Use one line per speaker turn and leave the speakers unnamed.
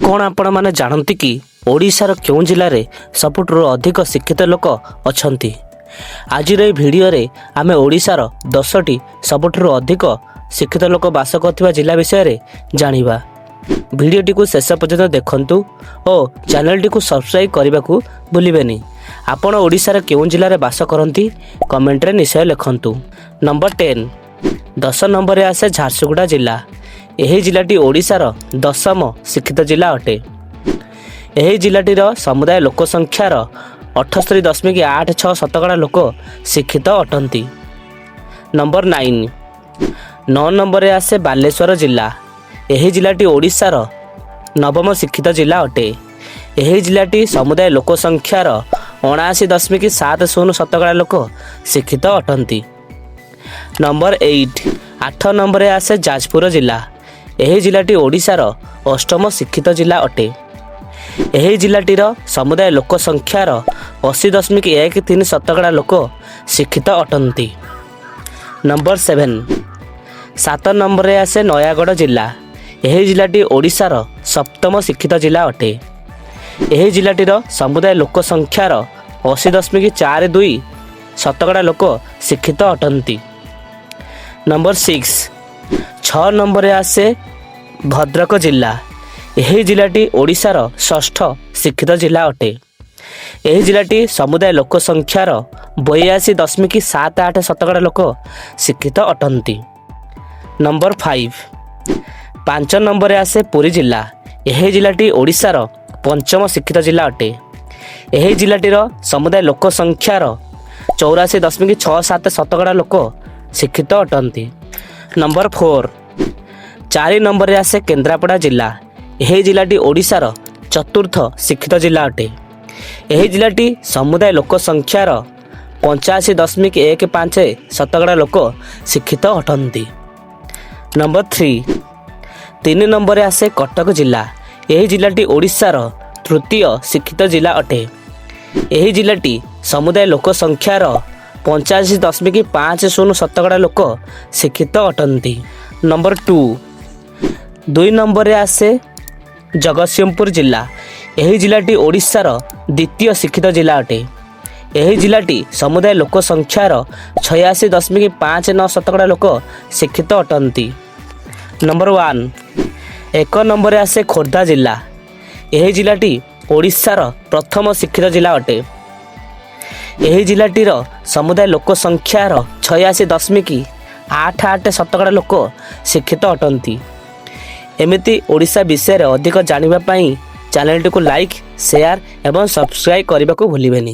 କ'ଣ ଆପଣମାନେ ଜାଣନ୍ତି କି, ଓଡ଼ିଶାର କେଉଁ ଜିଲ୍ଲାରେ ସବୁଠାରୁ ଅଧିକ ଶିକ୍ଷିତ ଲୋକ ଅଛନ୍ତି? ଆଜିର ଏହି ଭିଡ଼ିଓରେ ଆମେ ଓଡ଼ିଶାର 10ଟି ସବୁଠାରୁ ଅଧିକ ଶିକ୍ଷିତ ଲୋକ ବାସ କରୁଥିବା ଜିଲ୍ଲା ବିଷୟରେ ଜାଣିବା। ଭିଡ଼ିଓଟିକୁ ଶେଷ ପର୍ଯ୍ୟନ୍ତ ଦେଖନ୍ତୁ ଓ ଚ୍ୟାନେଲଟିକୁ ସବସ୍କ୍ରାଇବ୍ କରିବାକୁ ଭୁଲିବେନି। ଆପଣ ଓଡ଼ିଶାର କେଉଁ ଜିଲ୍ଲାରେ ବାସ କରନ୍ତି, କମେଣ୍ଟରେ ନିଶ୍ଚୟ ଲେଖନ୍ତୁ। ନମ୍ବର 10, 10 ନମ୍ବରରେ ଆସେ ଝାରସୁଗୁଡ଼ା ଜିଲ୍ଲା। ଏହି ଜିଲ୍ଲାଟି ଓଡ଼ିଶାର ଦଶମ ଶିକ୍ଷିତ ଜିଲ୍ଲା ଅଟେ। ଏହି ଜିଲ୍ଲାଟିର ସମୁଦାୟ ଲୋକ ସଂଖ୍ୟାର 78.86% ଲୋକ ଶିକ୍ଷିତ ଅଟନ୍ତି। ନମ୍ବର 9, 9 ନମ୍ବରରେ ଆସେ ବାଲେଶ୍ୱର ଜିଲ୍ଲା। ଏହି ଜିଲ୍ଲାଟି ଓଡ଼ିଶାର ନବମ ଶିକ୍ଷିତ ଜିଲ୍ଲା ଅଟେ। ଏହି ଜିଲ୍ଲାଟି ସମୁଦାୟ ଲୋକ ସଂଖ୍ୟାର 79.70% ଲୋକ ଶିକ୍ଷିତ ଅଟନ୍ତି। ନମ୍ବର 8, 8 ନମ୍ବରରେ ଆସେ ଯାଜପୁର ଜିଲ୍ଲା। ଏହି ଜିଲ୍ଲାଟି ଓଡ଼ିଶାର ଅଷ୍ଟମ ଶିକ୍ଷିତ ଜିଲ୍ଲା ଅଟେ। ଏହି ଜିଲ୍ଲାଟିର ସମୁଦାୟ ଲୋକ ସଂଖ୍ୟାର 80.13% ଲୋକ ଶିକ୍ଷିତ ଅଟନ୍ତି। ନମ୍ବର 7, 7 ନମ୍ବରରେ ଆସେ ନୟାଗଡ଼ ଜିଲ୍ଲା। ଏହି ଜିଲ୍ଲାଟି ଓଡ଼ିଶାର ସପ୍ତମ ଶିକ୍ଷିତ ଜିଲ୍ଲା ଅଟେ। ଏହି ଜିଲ୍ଲାଟିର ସମୁଦାୟ ଲୋକ ସଂଖ୍ୟାର 80.42% ଲୋକ ଶିକ୍ଷିତ ଅଟନ୍ତି। ନମ୍ବର 6, 6 ନମ୍ବରରେ ଆସେ ଭଦ୍ରକ ଜିଲ୍ଲା। ଏହି ଜିଲ୍ଲାଟି ଓଡ଼ିଶାର ଷଷ୍ଠ ଶିକ୍ଷିତ ଜିଲ୍ଲା ଅଟେ। ଏହି ଜିଲ୍ଲାଟି ସମୁଦାୟ ଲୋକ ସଂଖ୍ୟାର 82.78% ଲୋକ ଶିକ୍ଷିତ ଅଟନ୍ତି। ନମ୍ବର 5, 5 ନମ୍ବରରେ ଆସେ ପୁରୀ ଜିଲ୍ଲା। ଏହି ଜିଲ୍ଲାଟି ଓଡ଼ିଶାର ପଞ୍ଚମ ଶିକ୍ଷିତ ଜିଲ୍ଲା ଅଟେ। ଏହି ଜିଲ୍ଲାଟିର ସମୁଦାୟ ଲୋକ ସଂଖ୍ୟାର 84.67% ଲୋକ ଶିକ୍ଷିତ ଅଟନ୍ତି। ନମ୍ବର 4, 4 ନମ୍ବରରେ ଆସେ କେନ୍ଦ୍ରାପଡ଼ା ଜିଲ୍ଲା। ଏହି ଜିଲ୍ଲାଟି ଓଡ଼ିଶାର ଚତୁର୍ଥ ଶିକ୍ଷିତ ଜିଲ୍ଲା ଅଟେ। ଏହି ଜିଲ୍ଲାଟି ସମୁଦାୟ ଲୋକ ସଂଖ୍ୟାର 85.15% ଲୋକ ଶିକ୍ଷିତ ଅଟନ୍ତି। ନମ୍ବର 3, 3 ନମ୍ବରରେ ଆସେ କଟକ ଜିଲ୍ଲା। ଏହି ଜିଲ୍ଲାଟି ଓଡ଼ିଶାର ତୃତୀୟ ଶିକ୍ଷିତ ଜିଲ୍ଲା ଅଟେ। ଏହି ଜିଲ୍ଲାଟି ସମୁଦାୟ ଲୋକ ସଂଖ୍ୟାର 85.50% ଲୋକ ଶିକ୍ଷିତ ଅଟନ୍ତି। ନମ୍ବର 2, 2 ନମ୍ବରରେ ଆସେ ଜଗତସିଂହପୁର ଜିଲ୍ଲା। ଏହି ଜିଲ୍ଲାଟି ଓଡ଼ିଶାର ଦ୍ୱିତୀୟ ଶିକ୍ଷିତ ଜିଲ୍ଲା ଅଟେ। ଏହି ଜିଲ୍ଲାଟି ସମୁଦାୟ ଲୋକ ସଂଖ୍ୟାର 86.59% ଲୋକ ଶିକ୍ଷିତ ଅଟନ୍ତି। ନମ୍ବର 1, 1 ନମ୍ବରରେ ଆସେ ଖୋର୍ଦ୍ଧା ଜିଲ୍ଲା। ଏହି ଜିଲ୍ଲାଟି ଓଡ଼ିଶାର ପ୍ରଥମ ଶିକ୍ଷିତ ଜିଲ୍ଲା ଅଟେ। ଏହି ଜିଲ୍ଲାଟିର ସମୁଦାୟ ଲୋକ ସଂଖ୍ୟାର 86.88% ଲୋକ ଶିକ୍ଷିତ ଅଟନ୍ତି। ଏମିତି ଓଡ଼ିଶା ବିଷୟରେ ଅଧିକ ଜାଣିବା ପାଇଁ ଚ୍ୟାନେଲଟିକୁ ଲାଇକ୍, ସେୟାର ଏବଂ ସବସ୍କ୍ରାଇବ୍ କରିବାକୁ ଭୁଲିବେନି।